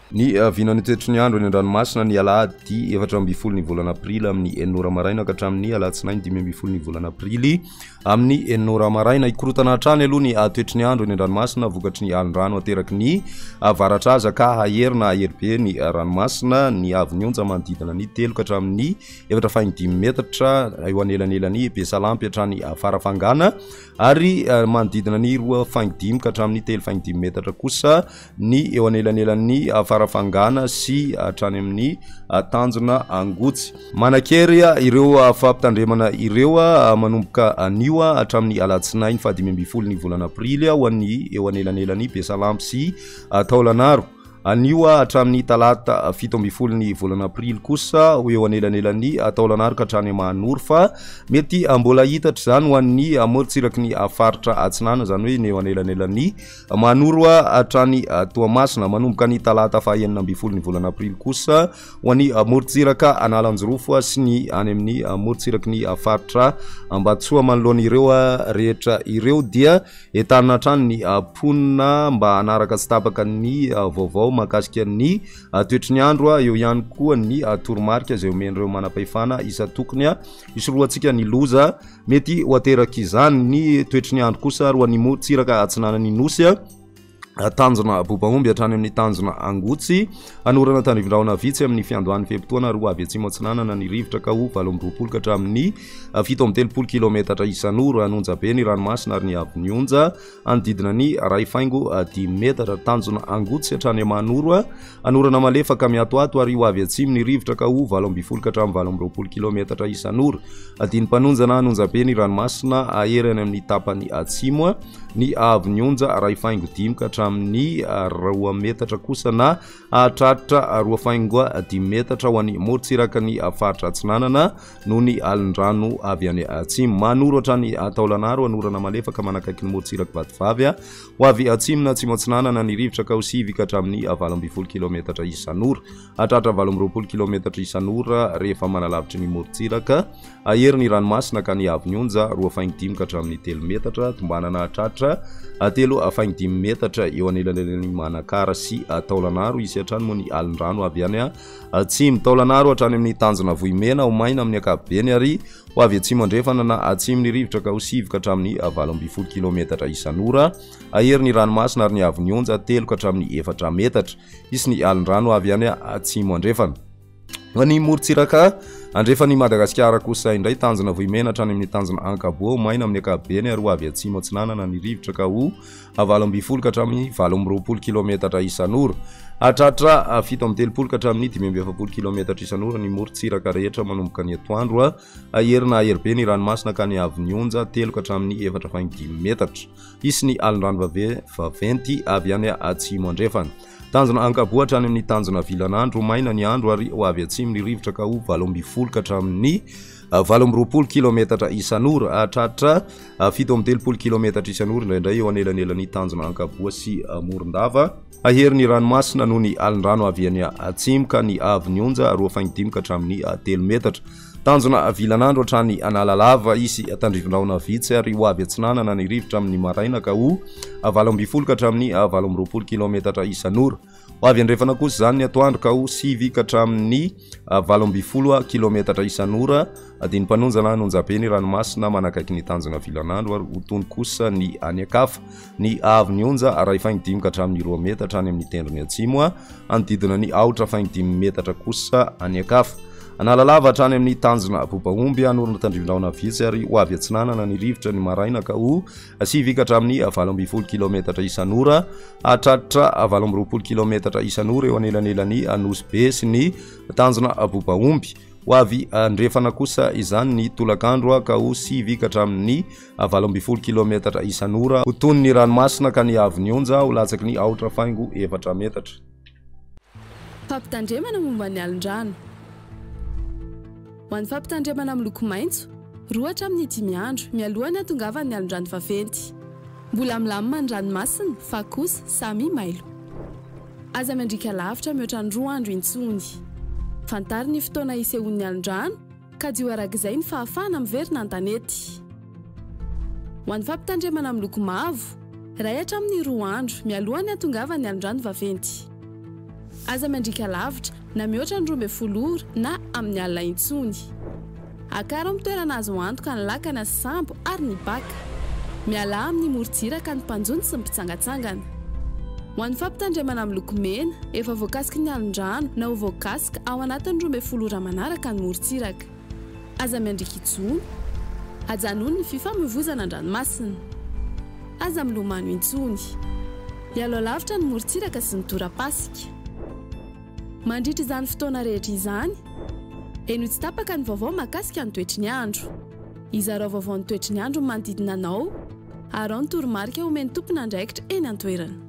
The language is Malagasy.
Ny vinan'ny toetry ny andro eny an-dranomasina ny alahady 14 ny volana aprily amin'ny 6 ora maraina ka hatramin'ny alatsinainy 15 ny volana aprily amin'ny 6 ora maraina. Hikorotana hatrany aloha ny toetry ny andro eny an-dranomasina vokatry ny alin-drano ateraky ny varatra aza ka hahery na hahery be ny ranomasina. Ny haavon'ny onja manodidina ny 3 ka hatramin'ny 4 faingo 5 metatra eo anelanelan'i Besalampy hatrany Farafangana ary manodidina ny 2 faingo 5 ka hatramin'ny 3 faingo 5 metatra kosa ny eo anelanelan'ny Farafangana sy hatrany amin'ny tanjona Angotsy. Manan-kery ireo fampitandremana ireo manomboka anio hatramin'ny alatsinainy faha-15 ny volana aprily ho an'ny eo anelanelan'i Besalampy sy Taolagnaro. Anio hatramin'ny talata 17 ny volana aprily kosa ho eo anelanelan'ny Taolagnaro ka hatrany Mahanoro fa mety mbola hitatra izany ho an'ny morontsiraky ny faritra Atsinanana, izany hoe ny eo anelanelan'ny Manoro hatrany Toamasina. Manomboka ny talata faha 16 ny volana aprily kosa ho an'ny morontsiraka Analanjirofo sy ny any amin'ny morontsiraky ny faritra Ambatosoa. Manoloana ireo rehetra ireo dia entanina hatrany ny mponina mba hanaraka tsy tapaka ny vaovao mahakasika ny toetry ny andro. Eo ihany koa ny toromarika izay omen'ireo manam-pahefana isan-tokony hisorohantsika ny loza Mety ho aterak'izany ny toetry ny andro kosa ary ho an'ny morontsiraka atsinanan'ny Nosy, tanjona Bobaomby hatrany amin'ny tanjona Angotsy. Hanorana tandrivindrahona vitsy amin'ny fiandohan'ny fe-potoana ary ho avy atsimo atsinanana ny rivotra ka ho 28 ka hatramin'ny 37 kilometatra isan'ora. Hanonja be ny ranomasina ary ny haavon'ny onja hanodidina ny 1 faingo 5 metatra. Tanjona Angotsy hatrany Mahanoro, hanorana malefaka miatoato ary ho avy atsimo ny rivotra ka ho 18 ka hatramin'ny 28 kilometatra isan'ora. Adin'ny mpanonja na hanonja be ny ranomasina hahery any amin'ny tapany atsimo. Ny haavon'ny onja 1 faingo 5 ka hatramin'ny 2 metatra kosa na hahatratra 2 faingo 5 metatra ho an'ny morontsiraka ny faritra atsinanana noho ny alin-drano avy any atsimo. Manoro hatrany Taolagnaro, hanorana malefaka manakaiky ny morontsirak'i Vatovavy. Ho avy atsimo na atsimo atsinanana ny rivotra ka ho 9 ka hatramin'ny 18 kilometatra isan'ora. Hahatratra 28 kilometatra isan'ora rehefa manalavitry ny morontsiraka. Hahery ny ranomasina ka ny haavon'ny onja 2 faingo 5 ka hatramin'ny 3 metatra. Tombanana hahatratra 3 faingo 5 metatra eo anelanelan'i Manakara sy Taolagnaro. Hisy hatrany moa ny alin-drano avy any atsimo. Taolagnaro hatrany amin'ny tanjona Vohimena ho maina amin'ny ankapobeny ary ho avy atsimo andrefana na atsimo ny rivotra ka ho 9 ka hatramin'ny 18 kilometatra isan'ora. Hahery ny ranomasina ary ny haavon'ny onja 3 ka hatramin'ny 4 metatra. Hisy ny alin-drano avy any atsimo andrefana. Ho an'ny morontsiraka andrefan'i Madagasikara kosa indray, tanjona Vohimena hatrany amin'ny tanjona Ankaboa ho maina amin'ny ankapobeny ary ho avy atsimo atsinanana ny rivotra ka ho 18 ka hatramin'ny 28 kilometatra isan'ora. Hahatratra 37 ka hatramin'ny 45 kilometatra isan'ora ny morontsiraka rehetra manomboka ny atoandro. Hahery na hahery be ny ranomasina ka ny haavon'ny onja 3 ka hatramin'ny 4 faingo 5 metatra. Hisy ny alin-drano vaventy avy any atsimo andrefana. Tanjona Ankaboa hatrany amin'ny tanjona Vilanandro, maina ny andro ary ho avy atsimo ny rivotra ka ho 18 ka hatramin'ny 28 kilometatra isan'ora. Hahatratra 37 kilometatra isan'ora indraindray eo anelanelan'ny tanjona Ankaboa sy Morondava. Hahery ny ranomasina noho ny alin-drano avy any atsimo ka ny haavon'ny onja 2 faingo 5 ka hatramin'ny 3 metatra. Tanjona Vilanandro hatrany Analalava, hisy tandrivindrahona vitsy ary ho avy atsinanana ny rivotra amin'ny maraina ka ho 18 ka hatramin'ny 28 kilaometatra isan'ora. Ho avy andrefana kosa izany ny atoandro ka ho 9 ka hatramin'ny 18 kilaometatra isan'ora. Adin'ny mpanonja na an'Onjabe ny ranomasina manakaiky ny tanjona Vilanandro ary ho tony kosa ny any an-kafa. Ny haavon'ny onja 1 faingo 5 ka hatramin'ny 2 metatra any amin'ny tendrony atsimo, hanodidina ny 4 faingo 5 metatra kosa any an-kafa. Analalava hatrany amin'ny tanjona Bobaomby, hanorina tandrivindrahona vitsy ary ho avy atsinanana ny rivotra ny maraina ka ho 9 ka hatramin'ny 18 kilaometatra isan'ora. Hahatratra 28 kilaometatra isan'ora eo anelanelan'i Nosy Be sy ny tanjona Bobaomby. Ho avy andrefana kosa izany ny tolakandro ka ho 9 ka hatramin'ny 18 kilaometatra isan'ora. Ho tony ny ranomasina ka ny haavon'ny onja ho latsaky ny 4 faingo 4 metatra. Fampitandremana momba ny alin-drano. Ho an'ny fampitandremana miloko maitso, 2 hatramin'ny 5 andro mialoha ny hatongavan'ny alin-drano vaventy. Mbola milamina ny ranomasina fa kosa samy mailo. Aza miandriaka lavitra mihoatra ny 2 andro intsony. Fantaro ny fotoana hisehoan'ny alin-drano, kajio arak'izay ny fahafahana miverina an-tanety. Ho an'ny fampitandremana miloko mavo, 1 hatramin'ny 2 andro mialoha ny hatongavan'ny alin-drano vaventy. Aza miandriaka lavitra na mihoatra ny 12 ora na amin'ny alina intsony. Akaro amin'ny toerana azo antoka ny lakana sy sambo ary ny baka. Mialà amin'ny morontsiraka ny mpanjono sy ny mpitsangantsangana. Ho an'ny fampitandremana miloko mena, efa voakasiky ny alon-drano na ho voakasika ao anatin'ny 12 ora manaraka ny morontsiraka. Aza miandriaka intsony. Ajanony ny fifamoivozana an-dranomasina. Aza milomano intsony. Ialao lavitra ny morontsiraka sy ny torapasika. Mandritra izany fotoana rehetra izany, henoy tsy tapaka ny vaovao mahakasika ny toetry ny andro. Izarao vaovao ny toetry ny andro ny manodidina anao, araho ny toromarika omen'ny tompon'andraikitra eny an-toerana.